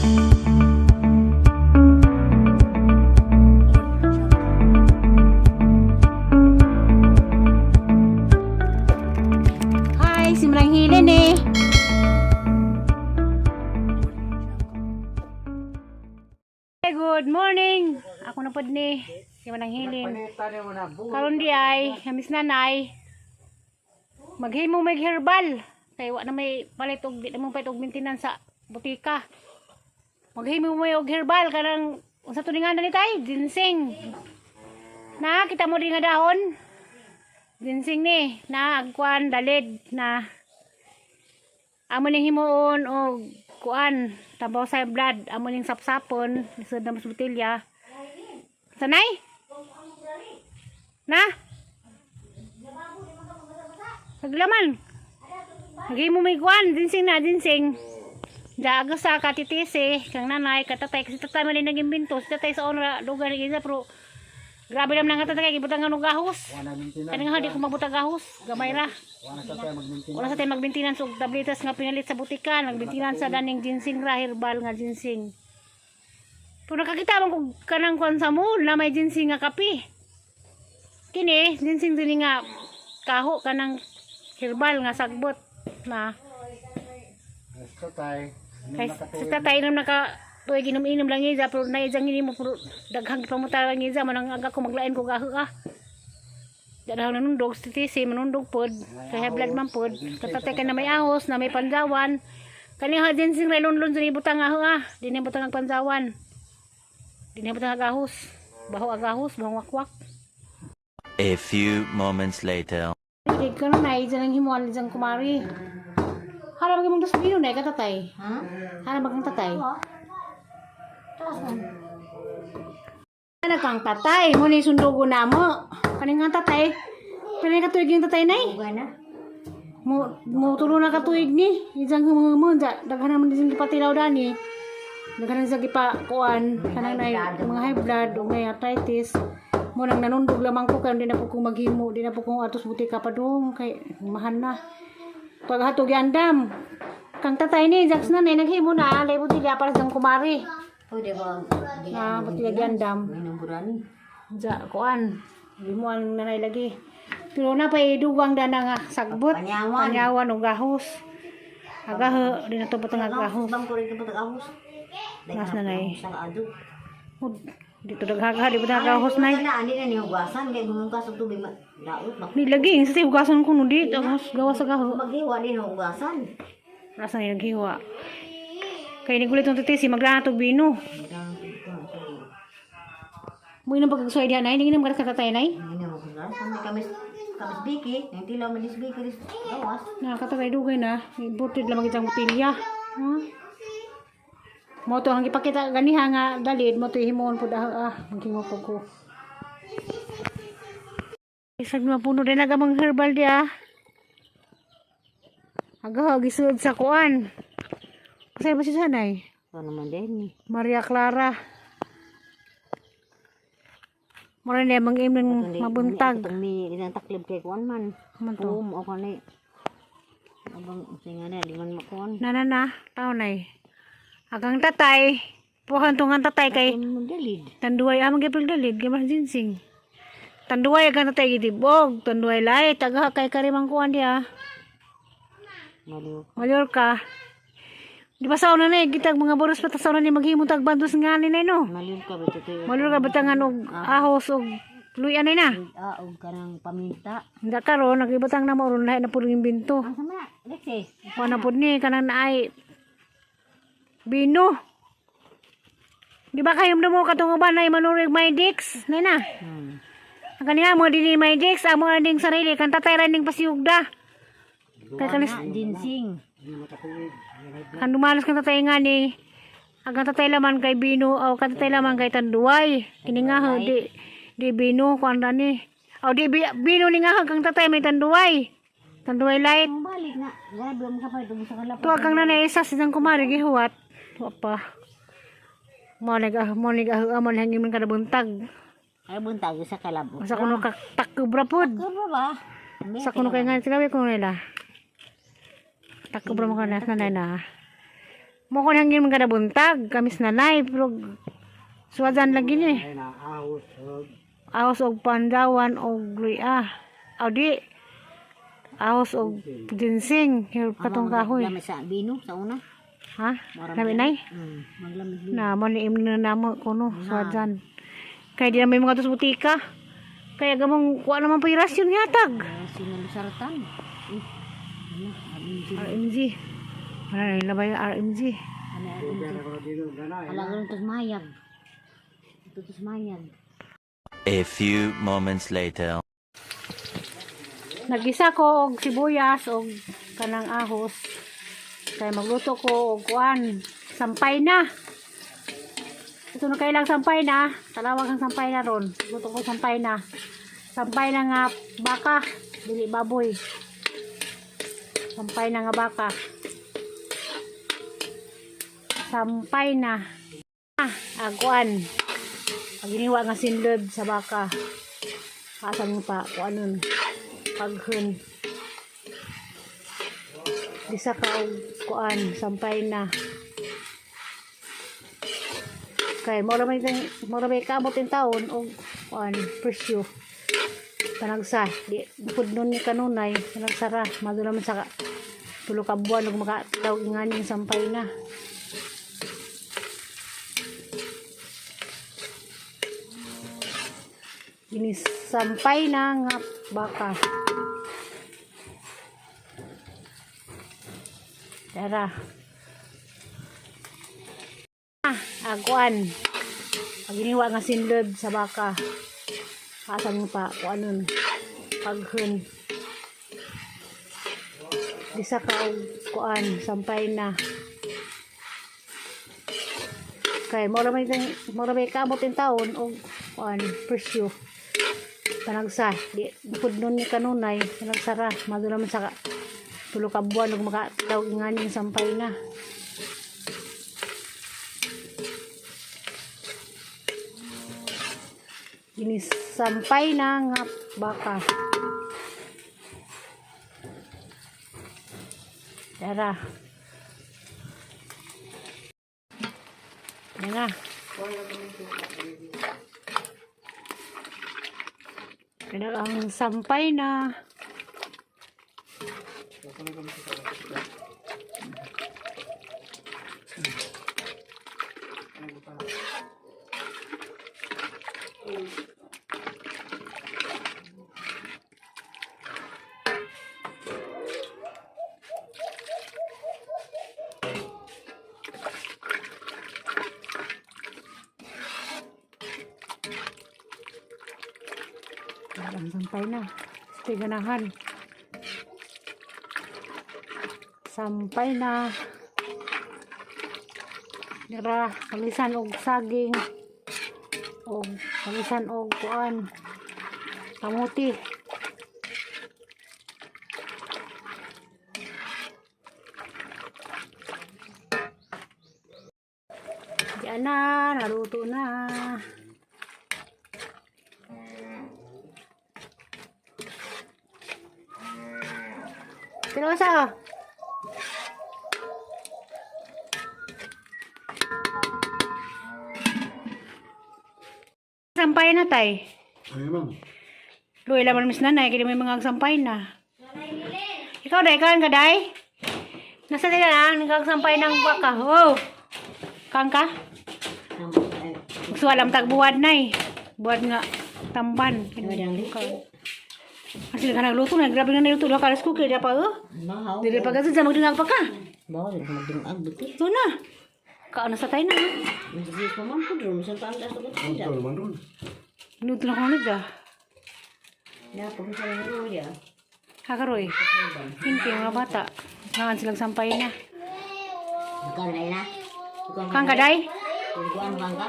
Hi, si Manang Hilen eh. Hey, good morning. Ako na pod ni si Manang Hilin. Karon di ay, kamis nanay. Maghimo may herbal. Kay wa na may palit og di na mo palit og maintenance sa butika. Maghimo may og herbal kanang unsa to ni nga ni tay? Ginseng. Na kita mo di nga dahon. Ginseng ni na agkuan dalid na amo ning himuon og kuan tabaw sa blood amo ning sapsapon lisod na mas botelya sanay na naglaman naghimo may kuan ginseng na ginseng Daaga sa katitisi, kang nanay, katatay, kasi tatay man din nag-imbento, si tatay sa onra, duga ni isa, pero grabe naman ang katatay, gibutang nga gahos. Kani nga di ko magbutang gahos, gamay ra. Wala sa tayo magbintinan og tabletas nga pinalit sa butika, nagbintinan sa daning ginseng ra, herbal nga ginseng. Pero nakakita man kog kanang kuan sa mall na may ginseng nga kape. Kini, ginseng dinhi nga kaho kanang herbal nga sagbot na Tatay. kay si tatay inom naka tuig inom-inom lang iza pero naizang ini mo pero daghang pamuta lang iza man ang aga ko maglain ko gaho ah. Dahil nanundog si tisi manundog pod kay high blood man pod katatay ka na may ahos na may panjawan kani ha ginseng ra lunlun sa ibutang aho ah di na ibutang ang panjawan di na ibutang ang ahos baho ang ahos baho wakwak. A few moments later. Kay ka na iza nang himuan izang kumari. Harap ang imong dasbino na katatay. Ha? Harap ang tatay. Taas man. Ana kang tatay, mo ni sundugo na mo. Kaning nga tatay. Kani ka tuig yung tatay nay. Uga na. Mo mo tulo na ka tuig ni. Isang humo ja daghan naman din gipatilaw dani. Daghan sa gipa kuan kanang nay mga high blood o may arthritis. Mo nang nanundog lamang ko kay di na po ko maghimo, di na po ko atos butika pa dong kay mahal na. Paghatog andam. Kang tatay ni Jax na nay naghimo na alay butilya para sa kumari. Pwede ba? Na butilya giandam. Minumburani. Ja, kuan. Di mo ang nanay lagi. Pero na pa duwang dana nga sagbot. Panyawan. Panyawan o gahos. Agaho, di na to batang agahos. Bang ko rin ka ahos. Nas nanay. Sa ado. Dito daghagha, di ba gahos nay? Na ani na ni hugasan kay gumungkas og tubig daot ba. Ni lagi, sa hugasan ko no di, agahos gawas sa gaho. Maghiwa din hugasan. Rasa ni naghiwa. Kay ni gulit ng titisi, maglahat og bino. Mo inang pagkasuay diha nay, ninginom ka sa tatay nay. Ini hugasan may kamis kamis biki, nang tilaw man is biki ris gawas. Nakakatagay dugay na. Imported lamang isang botelya. Ha? Mo to ang ipakita ganiha nga dalid mo to himuon pud ah, ah maghimo pud ko. Isag na puno din nagamang herbal di ah. Agaw gisud sa kuan. Kasi ba si sanay? Ano man din ni. Maria Clara. Mura na mang imong mabuntag. Itong mi isang taklib kay kuan man. Man to. Pum o kani. Abang singa na di man makuan. Na na na, tao nay. Agang tatay, puhan tungan tatay kay Dalid. tanduay amang gipil dalid gamah ginseng. Tanduay agang tatay gitibog, tanduay lay taga kay karimang kuan dia. Maliw. Mallorca. Di ba sa una na eh, kitag mga boros pa ta sa una ni maghimo tag bandos nga ni nay no. Maliw ka ba ito? Mallorca batangan og ahos og luyan nay na. Ah, og kanang paminta. Hindi karon nagibutang na mo ron lahi na pud ng imbento. Ang sama, Lexi. Kuan na pud ni kanang naay bino. Di ba kayo mo katong uban na manurig may dicks? Nay na. Ang kaniya mo dinhi may dicks, amo na ding sarili kan tatay ra ning pasiyugda. Kay kanis Ginseng. kan dumalos kan tatay nga ni ang tatay laman kay bino o kan tatay laman kay tanduay. Kini nga ho, di di bino kuan ra ni. O di bino ni nga ho, kang tatay may tanduay. Tanduay light. Ang balik na. Grabe ang kapay tungkol sa kalapit. Tuwa kang nanay isa sidang kumari gihuwat. Wa pa. Mo nag mo nag amo nang himin kada buntag. Ay buntag sa kalabot. Sa kuno ka takubra pod. Kubra ba? Sa kuno kay nga sinabi ko nila. Takubra mo ka na nanay na. Mo ko nang mga buntag, kamis nanay, pero suwadan lagi ni. Ay na ahos og Ahos og pandawan og luya. Aw di. Ahos og ginseng, herb katong kahoy. Lami sa bino sa una. Ha? Lami nay? Maglamig. Na mo ni imno na mo kuno suwadan. Kay di na may mga tos butika. Kaya gamong kuha naman po yung rasyon yatag. Sinulusartan. Eh. Ano? RMG. RMG. Wala na nila ba yung RMG? Ano pero ko dito ganay. Ala ganun tos mayag. Ito tos mayag. A few moments later. Nagisa ko og sibuyas og kanang ahos. Kaya magluto ko og kuan, sampay na. Ito na kailang sampay na. Talawag ang sampay na ron. Luto ko sampay na. Sampay na nga baka, dili baboy. Sampay na nga baka. Sampay na. Ah, aguan. Pag nga sinlod sa baka. Asan mo pa kuanon paghun. Bisa ka og kuan, sampay na. Kay mura may kaabot in taon og kuan presyo. Panagsa di bukod nun ni kanunay panagsara madula man sa tulo ka buwan og makatilaw nganing sampay na. Ginisampay na nga baka. Tara. Ah, aguan. Pag nga sinlod sa baka. Asan mo pa kuanon. Paghun. Bisa ka og kuan, sampay na. Kay mura may kaabot in taon og kuan presyo. Panagsa di bukod nun ni kanunay panagsara madula man sa tulo ka buwan og makatilaw nganing sampay na. Ginisampay na nga baka. Tara. Yan na. Yan ang sampay na. Yan ang sampay na. Stay ganahan. Sampay na. Dira, kamisan og saging. Og kamisan og kuan. Kamuti. Diyan na, naluto na. Pero sa sampay na tay. Ay ma'am. Luy laman mis nanay kini may mga sampay na. Ikaw day kan ka day? Nasa nila na nagsampay ng baka. Oh. Kang ka? Magsuwalam tagbuwad nay. Buwad nga tamban. Kasi ka nagluto na, grabe nga nagluto. Duha ka rice cooker, di pa oh. Mahaw. Dili pa kasi sa magdungag pa ka. Bawa dili magdungag buti. Ito na. Kaano sa tayo na. Mas pa man po drum sa paan sa Ito naman doon. Luto na ko na dyan. Na pag sa ano ya. Kakaroy. Hindi, mga bata. Nangan silang sampay na. Bukan na ina. Kang kaday? Kuan bang ka?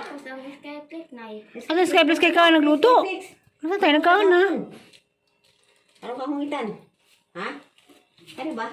Ano sky plus kay ka nagluto? Ano tayo nagkaon na? Ano ka hungitan? Ha? Ano ba?